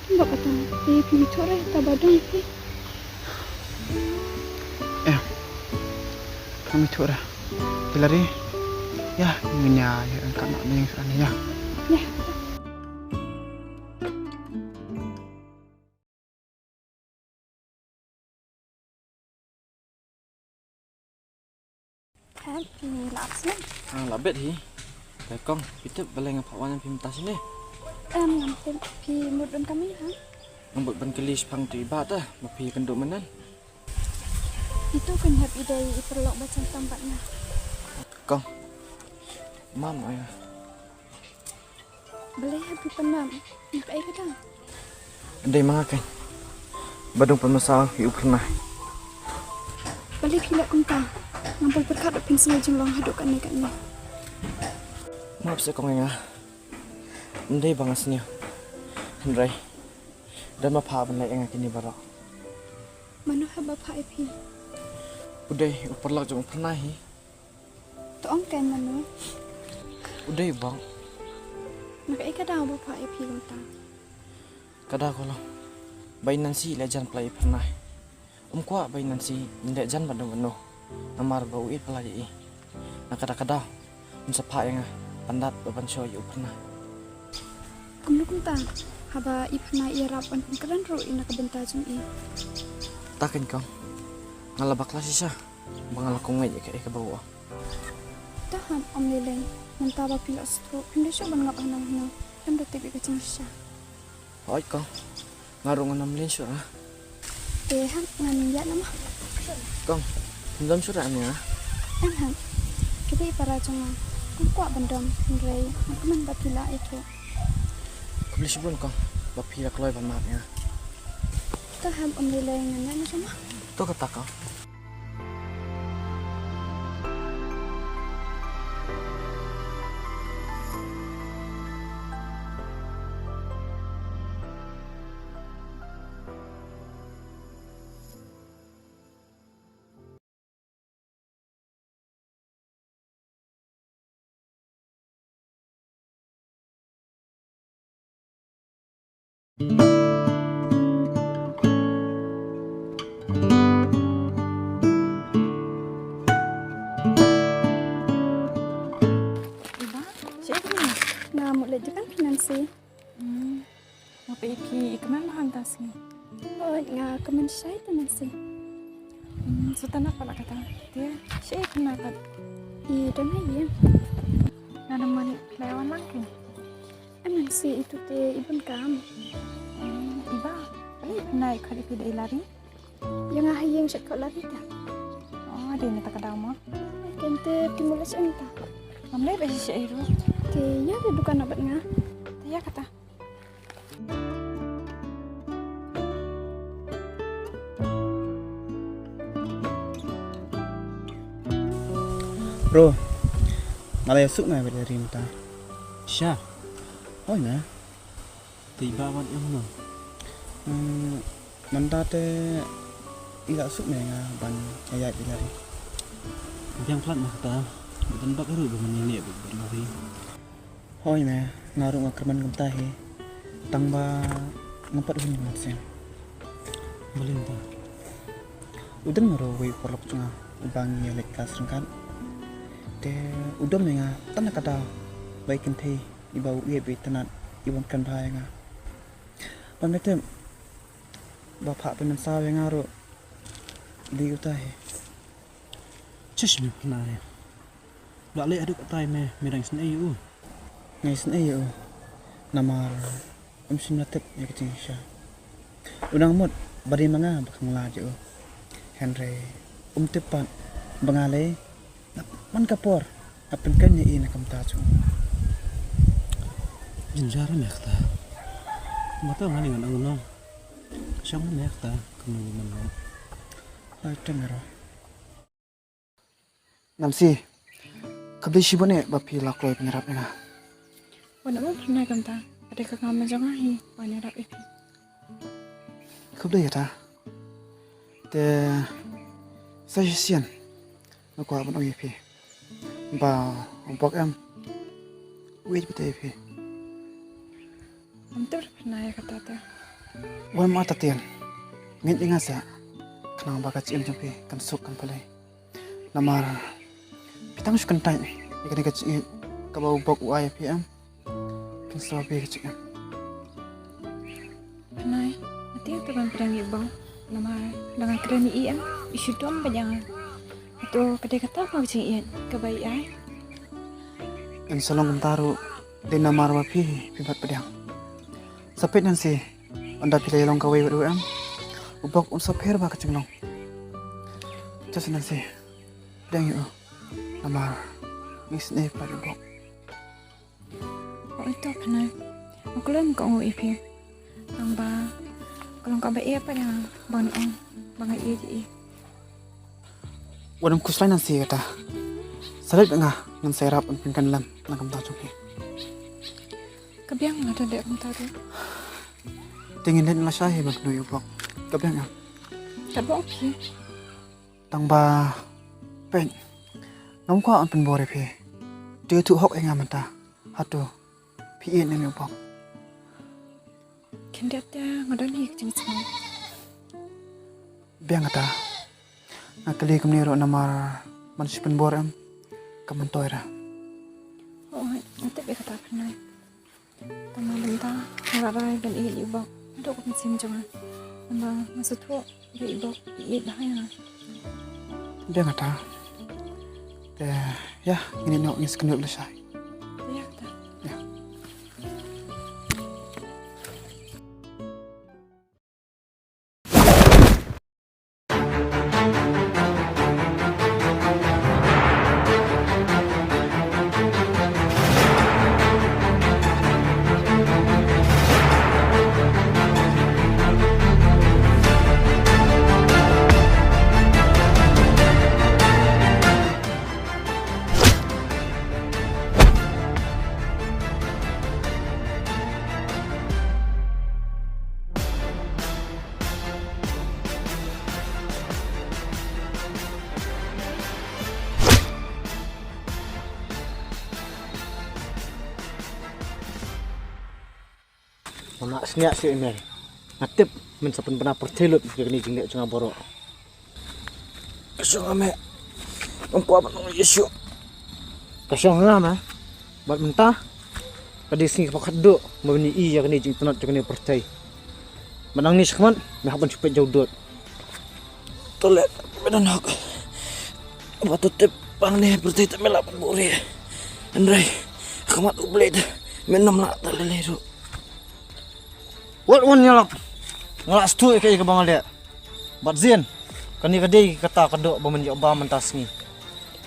Kumba kata, te phi ïathuh re ta ba dong phi. Em, ngam ïathuh re. Te Lari, ïa ngin ïa ïa ka na ning shuh re ïa. Ïa. Phi la ap snem? Ah, la bet hi. Te kong, phi tip balei nga phah wan ïa phi mynta shane? Em, ngam tip. Phi mut ban kynmaw ha? Nga mut ban kylli shaphang tu i bah te, ba phi kynduh mynnan. Itu kan hap i dei i paralok ba chang tam bad nga. Kong. Mam ïa. Balei hap phi pan mam? Nga kaei ka daw? Dei ma nga kan. Ba dang pynmynsaw ïa u Phyrnai. Balei phi leh kumta? Ngam poi pyrkhat ba phin sngew jinglong haduh katne katne. Map seh kong ïa nga. Ym dei ba nga sniew. Hynrei don ba phah ban leh ïa nga kine baroh. Mano hap ba phah ïa phi? U dei u paralok jong u Phyrnai hi. To ong kein mano? U dei u bok. Na kaei ka daw ba phah ïa phi kumta? Ka daw ka long ba i Nancy i leh jan palat ïa i Phyrnai. Um kwah ba i Nancy in leh jan bad uno uno namar ba u ïeit palat ïa i. Na kata ka daw un sa phah ïa nga ban dat bad ban shoh ïa u Phyrnai. Kumno kumta? Haba i Phyrnai i ïarap ban pynkren ruh i na ka bynta jong i. Ta kein kong. Nga la bakla shisha ba nga la kongwei ïa kaei kaba u ong. Ta hap, ym lei lei. Mynta ba phi la stroke, phim dei shuh ban ngop hano hano. Phim da tip ïa ka jingshisha. Hooid kong. Nga ruh ngan ym lei shuh ah. Te hap, ngan ïaid noh mo. Kong, phim dom shuh ra ïa nga? Em hap. Phi dei para jong nga. Ngam kwah ban dom, hynrei nga kmen ba phi la ïathuh. Khublei shibun kong ba phi la kloi ban map ïa nga. Ta hap, ym lei lei, ngan ïaid noh shuh mo. To kata kong. Iba, shaei phi? Nga mut leit dukan phi Nancy. Hmm. Nga peit ïa phi i kmen bha hangta sngi. Hooid, nga kmen shai te Nancy. Hmm, shu tang pat la kata. Te shaei phi na pat? I don ha ïing. Nga dang mane phi la wan lang kein? Em Nancy, itu te i bun kam. Hmm, iba, balei i Phyrnai i khot ïa phi da i Lari? Ïa nga ha ïing shet khot Lari ta. Oh, dei na kata ka daw mo. Kein te phi mut leit shaei ta? Ngam leit ba shaei ruh. Te ïa ka dukan na bad nga. Te ïa kata. Bro, nga la ïa suk na bad Lari mynta. Sha. Hooid na. Te i bah wat ïa mano? Hmm, mynta te i la suk me nga ban ïa ïa bad Lari. Biang palat ma kata. Ba don bak ruh ba ngan ïa leh bad Lari. Hooid me, nga ruh nga kyrmen kumta hi. Tang ba ngam pat hun mynsiem. Balei mynta? U don ma ruh uwei u paralok jong nga uba ngi ïa leit klas ryngkat. Te u dom ïa nga tang na ka daw ba i kynthei iba u ïeit ba itynnad i wan kren bha ïa nga. Ban me tip ba phah pynmynsaw ïa nga ruh dei uta hi. Shush me Phyrnai. Ba leh haduh katai me, me dang isynei ïa u? Nga isynei ïa u. Namar um shym la tip ïa ka jingshisha. U nang mut ba dei ma nga ba ka ngi lad ïa u. Hynrei um tip pat ba nga lei na man ka por nga pynkren ïa i na ka bynta jong u. Jynjar me kata. Mata nga ni ngan ong no. Shong me kata kumno man no. Ai teng ro. Nancy, khublei shibun eh ba phi la kloi pynïarap ïa nga. Wat nym pynïarap kumta, ka dei ka kam jong nga hi ban ïarap ïa phi. Khublei ïa ta. Te sa shisien nga kwah ban ong ïa phi ba u bok em u ïeit bha ïa phi. Ngam tip re Phyrnai ïa kata te. Wan ma ta tien. Ngeit ïa nga sa khnang ba ka jingim jong phi kan suk kan phylliew. Namar phi tang shu kyntait ïa kane ka jingïeit kaba u bok u ai ïa phi em. Phin sa phi ka jingim. Phyrnai, nga tieng te ban pdiang ïa u bok. Namar lada nga kren ïa i em, i shu dom beit ïa nga. To ka dei kata ka jingïeit kaba ïeit. Yn sa long kumta ruh dei namar ba phi, phi bat pdiang. Sa peit Nancy, ynda phi la ïalong kawei bad u em, u Bok un sa pher bha ka jinglong. Just Nancy, pdiang ïa u. Namar ngi sngewbha ïa u Bok. Oi to Pynai. Nga khlem ka ong ïa phi. Tang ba ka long kaba ïa pat ïa nga ban ong ba nga ïeit ïa i. Wat ym khuslai Nancy kata. Sa leit bad nga, ngan sa ïarap ban pynkan lem na ka bynta jong phi. Ka biang nga don leh kumta ruh. Te ngin leit lashai hi ban pynduh ïa u Bok. Ka biang em? Ka biang phi. Tang ba peit, ngam kwah ban pynbor ïa phi. Te ïathuh hok ïa nga mynta. Hato phi ïeit ne em ïa u Bok? Khyndiat te nga don hi ka jingsngew. Biang kata. Nga kylli kumne ruh namar ban shu pynbor em? Ka myntoi ra. Oh, nga tip ïa kata Pynai. Tang ba mynta nga la rai ban ïeit ïa u Bok. Haduh ka mynsiem jong nga. Tang ba nga sngewthuh ba i Bok i ïeit bha ïa nga. Biang kata. Te ïa, ngin ïa noh, ngin sa kynduh lashai. Ïa kata. Ïa. Nga sngewsih ïa me. Nga tip men sa pynbna pyrthei lut ïa kane jingleh jong nga baroh. Ka shong nga me. Ngam kwah ban ong ïa shuh. Ka shong nga me. Bad mynta ka dei sngi kaba khatduh ba men ïohi ïa kane jingitynnad jong kane pyrthei. Bad nangne shakhmat me hap ban shu peit jawdud. To leh, me don hok. Ba to tip ba hangne pyrthei te me lah ban buhrieh. Hynrei ha khmat U Blei te men ym lah da lei lei ruh. Wat wan ïalap. Nga la sngewthuh ïa kaei kaba nga leh. Bad zien, kane ka dei kata ka doh ba men ïoh bam mynta sngi.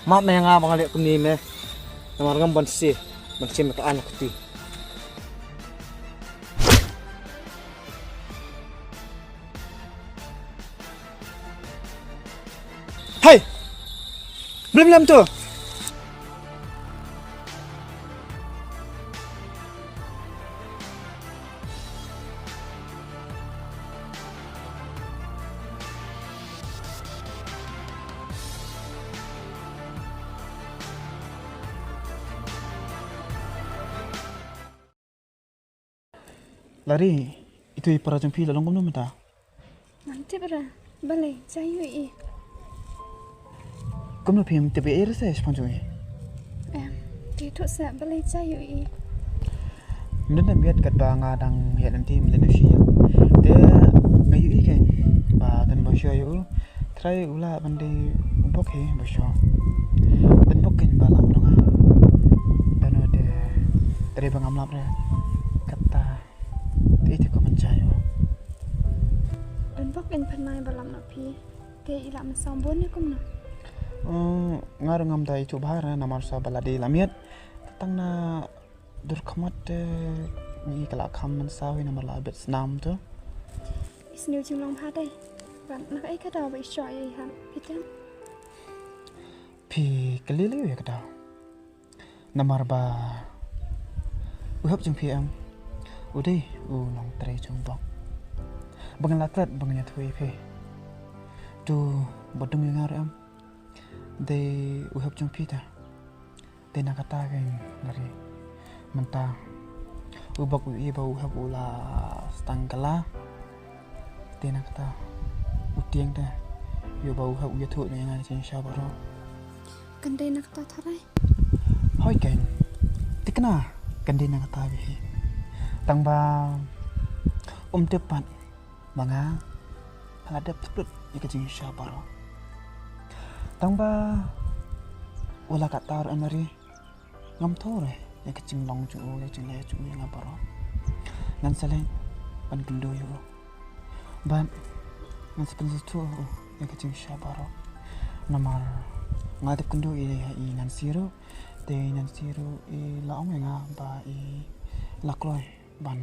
Map me ïa nga ba nga leh kumne me. Namar ngam ban sngewsih, ban sngewsih ka aiñ ka kti. Hei! Blem lem to! Lari, itu i para jong phi la long kumno mynta? Ngam tip re, balei, jai ïohi. Kumno phim tip ei re se shaphang jong i? Em, te thuh se balei jai ïohi. Mynta miet katba nga dang ïaid lynti mynta shi ïa. Te nga ïohi kein ba don ba shu ïohi. Trai u lah ban dei u bok hi ba shu. Ban bok kin ba lam dong ha. Tano te trai ba ngam lap re. Kata te ite ko ban jai o. Ban bok kin phan mai ba lam na phi. Te i lah mynsaw bun ne kumno? Nga ruh ngam da itu bahar namar sa ba la dei la miet. Tang na Dur khmat te ngi ka la kham mynsaw hi namar la bet snam tu. I sniew jinglong bha dei. Bad na kaei ka daw ba i shoh ïa i ha phi tem? Phi kylli lei ïa ka daw. Namar ba u hep jong phi em u dei u nongtrei jong bok. Ba nga la klet ba nga ïathuh ïa phi. Tu ba dum ïa nga ruh em dei u hep jong phi ta. Te na kata ka ngi lari mynta u bok u i ba u hap u la stang kala. Te na kata u tieng te yu ba u hap u ïathuh ne nga ne sha baroh. Kan dei na kata tharai. Hoi kan te kena kan dei na kata bi hi. Tang ba um tip pat ba nga pha la dep tplut ïa ka jingshisha baroh. Tang ba u la katta ruh, Anne Marie, ngam thaw re ïa ka jinglong jong u, ïa ka jingleh jong u ïa nga baroh. Ngan sa leit ban kynduh ïa u. Bad ngan sa pynsngewthuh ïa u ïa ka jingshisha baroh. Namar nga la dep kynduh ïa i Nancy ruh, te i Nancy ruh i la ong ïa nga ba i la kloi ban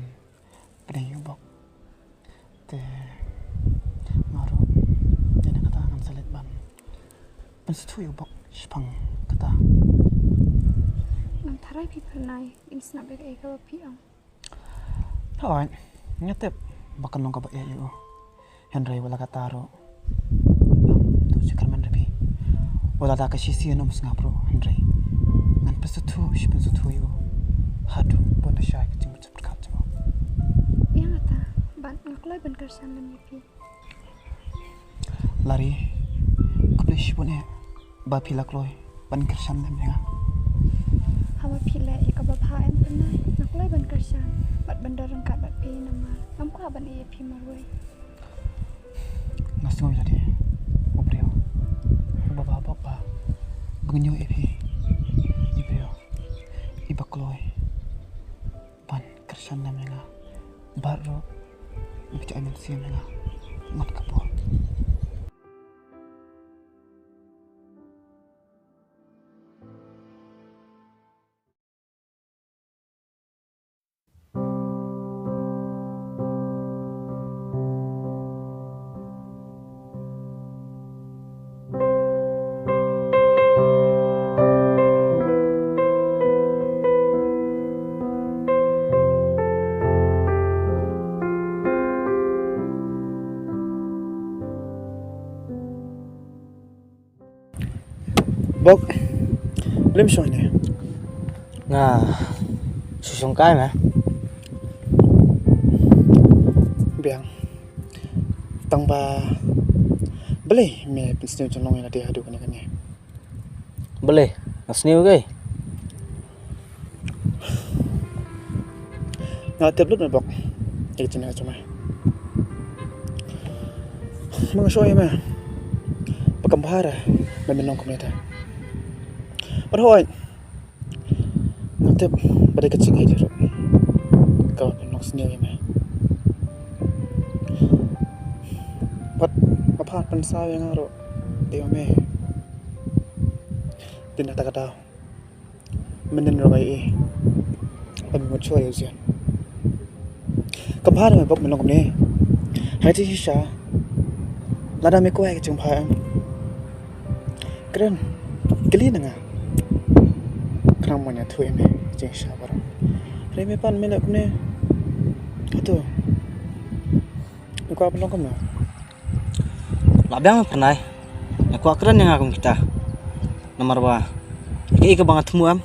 pynïaid ïa u Bok. Te nga ruh, ïa kata ngan sa leit ban pynsngewthuh ïa u Bok shaphang kata. Ngam tharai phi Pyrnai, in sngap ïa kaei kaba phi ong. Hooid, nga tip ba kan long kaba eh ïa u. Hynrei wat la katta ruh, ngam duh shuh kyrmen ruh phi. Wat la da ka shisien um sngap ruh, hynrei ngan pynsngewthuh, shi pynsngewthuh ïa u haduh ban da shai ka jingpyrkhat jong u. Ïa nga ta, bad nga kloi ban kyrshan lem ïa phi. Lari, khublei shibun eh ba phi la kloi ban kyrshan lem ïa nga. Haba phi leh ïa kaba bha em Pyrnai, nga kloi ban kyrshan bad ban don ryngkat bad phi namar ngam kwah ban ïeh ïa phi marwei. Nga sngew ïa lade u briew uba bha bok ba ban ïoh ïa phi, i briew iba kloi ban kyrshan lem ïa nga bad ruh iba ju ai mynsiem ïa nga man ka por. Bok, balei me shong hangne? Nga shu shong kai me. Biang. Tang ba balei me pynsniew jinglong ïa lade haduh kane kane? Balei? Nga sniew kei. Nga tip lut me Bok ïa ka jingeh jong me. Ma nga shu ong ïa me ba kam bha re me, men long kumne te. Bad hooid, nga tip ba dei ka jingïeit ruh kaba pynlong sniew ïa me. Bad nga pynsaw ïa nga ruh te ïa me. Te na kata ka daw mynnin ruh nga ïohi ban mut shuwa ïa u Zian. Kam bha re me Bok men long kumne. Ha ka jingshisha lada me kwah ïa ka jingbha em, kren kylli na nga. Khnang ban ïathuh ïa me ka jingshisha baroh. Hynrei me pat me leh kumne. Hato me kwah ban long kumno? Lah biang me Pyrnai, me kwah kren ïa nga kum kita. Namar ba kaei kaba nga thmu em,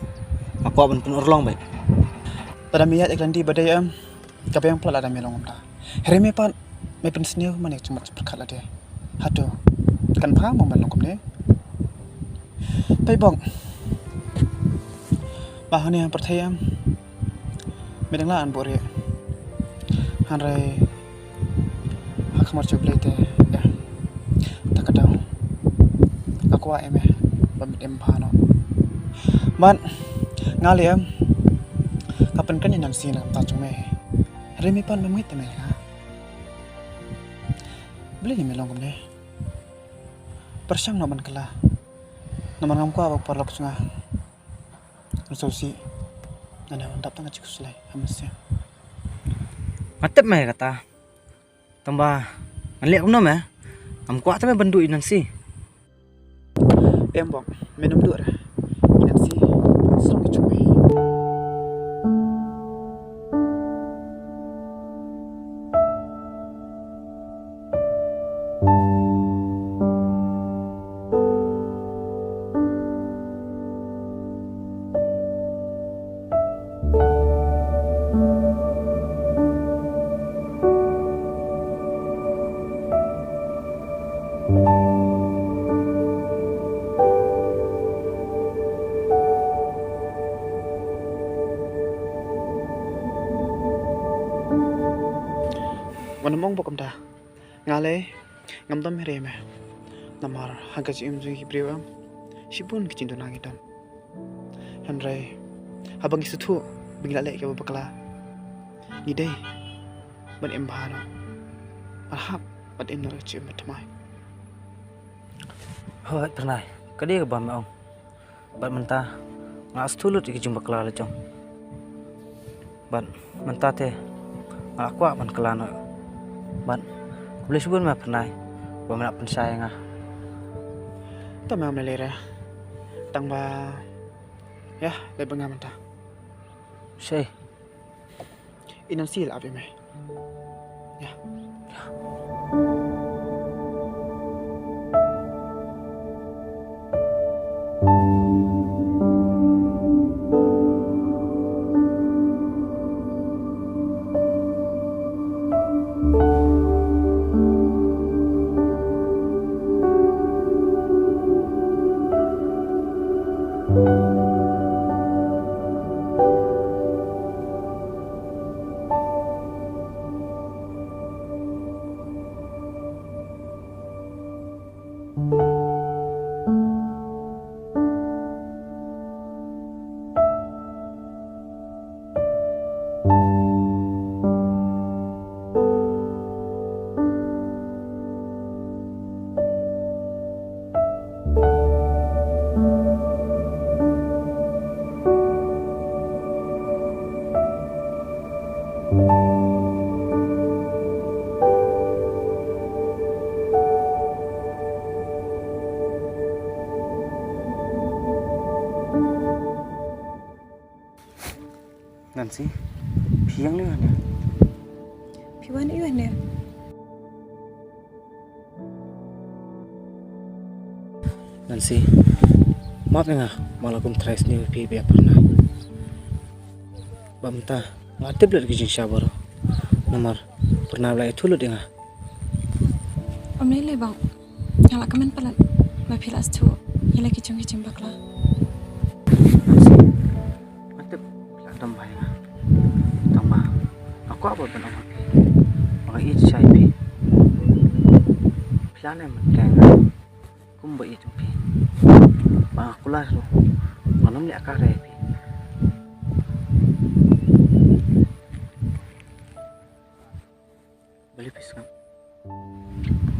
nga kwah ban pynurlong beit. Lada me ïaid ïa ka lynti ba dei em, ka biang palat lada me long kumta. Hynrei me pat me pynsniew man ïa ka jingmut jingpyrkhat lade. Hato kan bha mo ban long kumne? Peit Bok, ba hangne ha pyrthei em, me dang lah ban buhrieh. Hynrei ha khmat jong U Blei te, ïa, ta ka daw nga kwah ïa me ba me im bha noh. Bad nga leh em, nga pynkren ïa Nancy na ka bynta jong me. Hynrei me pat mem ngeit te me ïa nga. Balei me long kumne? Pyrshang noh ban kylla. Namar ngam kwah ba u paralok jong nga un sngewsih. Nga dang dap tang ka jingkhuslai ha mynsiem. Nga tip me ïa kata. Tang ba ngan leh kumno me? Ngam kwah te me ban duh ïa Nancy. Em Bok, men ym duh re. Ïa Nancy sdang ka jong me. Wat nym ong Bok kumta. Nga lei ngam don hynrei me. Namar ha ka jingim jong ki briew em, shibun ki jingduna ngi don. Hynrei haba ngi sngewthuh ba ngi la leh kiba bakla, ngi dei ban im bha noh, ban hap ban im noh ka jingim bathymmai. Hooid Pyrnai, ka dei kaba me ong. Bad mynta nga sngewthuh lut ïa ki jingbakla la jong. Bad mynta te nga la kwah ban kylla noh. Bad khublei shibun me Pyrnai ba me la pynshai ïa nga. Tang ba me leh re. Tang ba, ïa, leh ba nga mynta. Shei. I Nancy la ap ïa me. Ïa. Nancy, phi ïeng ne wan ne? Phi wan ne wan ne? Nancy, map ïa nga, ma la kum trai sniew phi bad Pyrnai. Ba mynta nga tip leh ki jingshisha baroh. Namar Pyrnai ba la ïathuh lut ïa nga. Ym lei lei bang. Nga la kmen palat ba phi la sngewthuh ïa la ki jong ki jingbakla. Nancy, nga tip phi la dom bha ïa nga. Tang ba nga kwah ban ong ha phi ba nga ïeit shai phi. Phi la ne mynta nga kumba ïeit jong phi. Ba nga kular ruh ngan ym leh ka re phi. Balei phi sngap?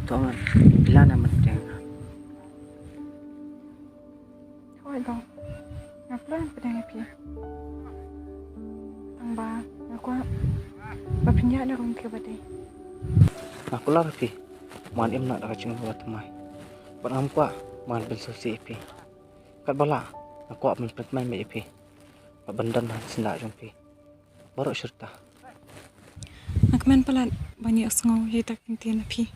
To man, phi la ne mynta nga. Hooid bang. Nga plan pdeng ïa phi. Tang ba nga kwah ba phin ïaid na rum phi ba dei. Nga kular phi. Man im na da ka jingim ba thymmai. Bad ngam kwah man pynsngewsih ïa phi. Katba lah nga kwah ban pynthymmai ïa phi. Bad ban don ha syndah jong phi. Baroh shirta. Nga kmen palat ban ïohsngew ïa kita ki ktien na phi.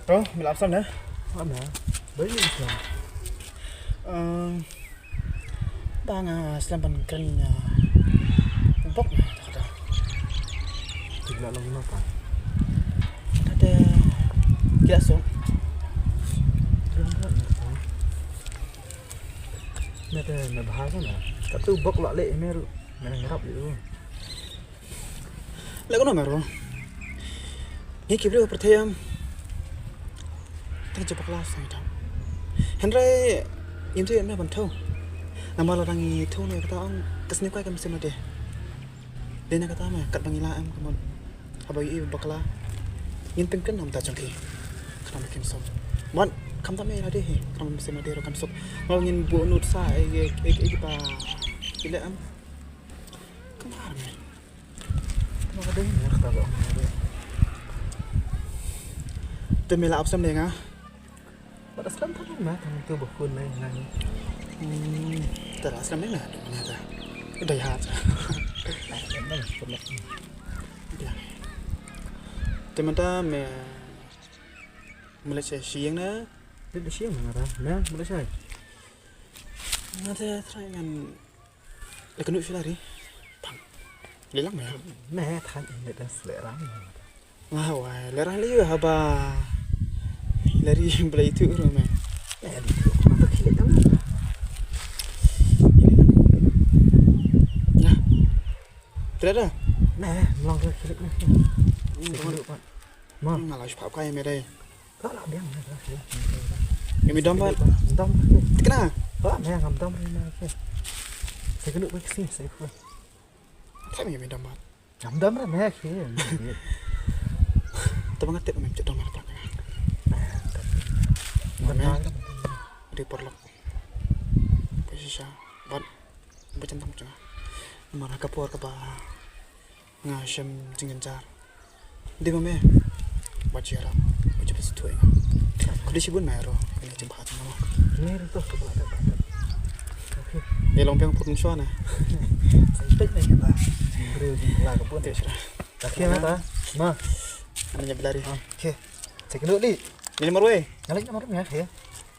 Bro, me la ap sam ne? Ap ne? Ba ïa ïa sam. Em, ba nga slem ban kren ïa u bok na kata. Tik la long ma pa. Kata ki la suk. Ki la suk. Kata na bahasa na. Kata u bok la leh ïa me ruh. Me nang rap ïa u. Leh kumno me ruh? Ngi ki briew pyrthei em. Tang jubak la sngewthuh. Hynrei ngim ju ïa me ban thew. Namar lada ngi thew ne kata ong ka sngi kwai ka mynsiem lade. Dei na kata me katba ngi la em ka mut haba ïohi bakla ngin pynkynmaw ta jong ki. Khnang ba kin suk. Mon khamtam me lade hi khnang ba mynsiem lade ruh kan suk. Mo ngin buh nud sa ei ei ei ba ki leh em. Kumar me. Te me la ap sam de nga. Bad aslam ta Ma tang tu ba khun nai ngai. Hmm, ta la sram na na ta. Dai ha ta. Te mynta me Malaysia siang na. Te siang na ta. Me Malaysia. Na ta try ngan le kanu filari. Pang. Lelang me. Me than me dan seleran. Nga wai, lerang lei haba. Lari belai tu ru me. Eh, apa kilik nama? Ya. Tidak ada. Nah, melong ke kilik ni. Ini dong. Ma. Ngalah sepap kai me dai. Kau lah biang lah. Ini dom pat. Dom. Kena. Kau lah biang dom ni. Saya kena pergi sini, saya kena. Tak ni me dom pat. Ngam dom re me khi. Te ba nga tip me mem chet dom me na prak. Ngam dom. Di porlok. Ba shisha. Bad ba jantang jong nga. Namar ha ka por kaba nga shem jingjanjar. Di ma me. Ba jiarap. Ba jiarap suthu ïa nga. Khublei shibun me ro. Kane jingbha jong nga. Ni ru to. Okay. Ni long biang put shwa na. Sai pek na kita. Bro, di la ka pun. Te shra. Okay, ma ta. Ma. Ani nya belari. Okay. Check dulu, Li. Ni marwei. Nyalik marwei ya, okay.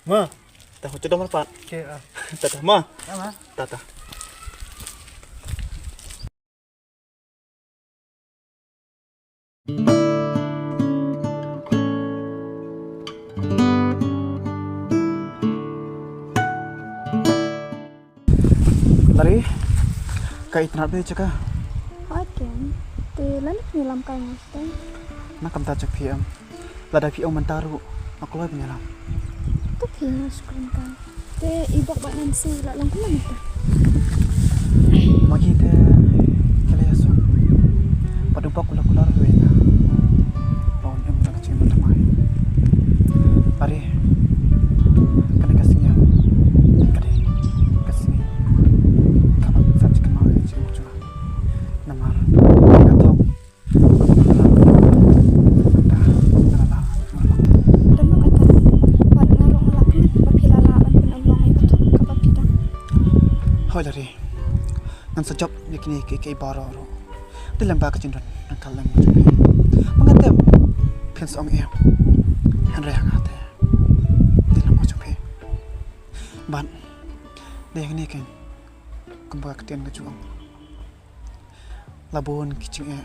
Ma. Ta hotu dom rapat. Okay, ah. Tata, ma. Ya, ma. Tata. Lari, ka itynnad bha ïa ka. Hooid ken. Te lane phi ïalam kai mo te. Na kam ta jaka phi em. Lada phi ong mynta ruh nga kloi ban ïalam. To phi nga sukren kai. Te i Bok bad Nancy la long kumno mynta? Magi te ki la ïasuk. Bad u Bok u la kular ruh ïa nga. Ba un ym don ka jingmyntoi. Lari, kane ka sngi ka dei ka sngi kaba sa jingkynmaw ïa ka jingmut jong nga. Namar ka thong. Don ma kata, wat nga ruh nga lah kmen ba phi la lah ban pynlong ïa ka thong kaba phi dang. Hooid Lari, ngan sa jop ïa kine kiei kiei baroh ruh. Dei lyngba ka jingdon nangkallem jong phi. Ma nga tip phin sa ong em. Hynrei ha nga te dei lyngba jong phi. Bad dei hangne keiñ kumba ka ktien ka ju ong. La bun ki jingeh,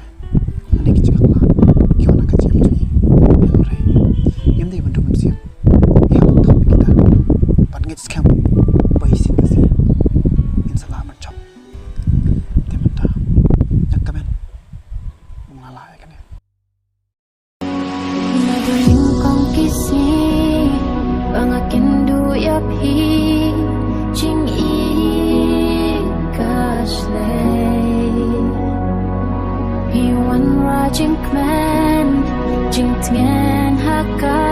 lane ki jingeh la ki wan na ka jingim jong ngi. Hynrei ngim dei ban dum mynsiem. Ngi hap ban thok ïa kita bad ngeit skhem ba shisien ka sngi ngin sa lah ban jop. Te mynta nga kmen ba nga lah ïa kane. Naduh nyngkong ki sngi ba nga kynduh ïa phi, jingïeit ka shlei. Phi wanrah jingkmen, jingtngen ha ka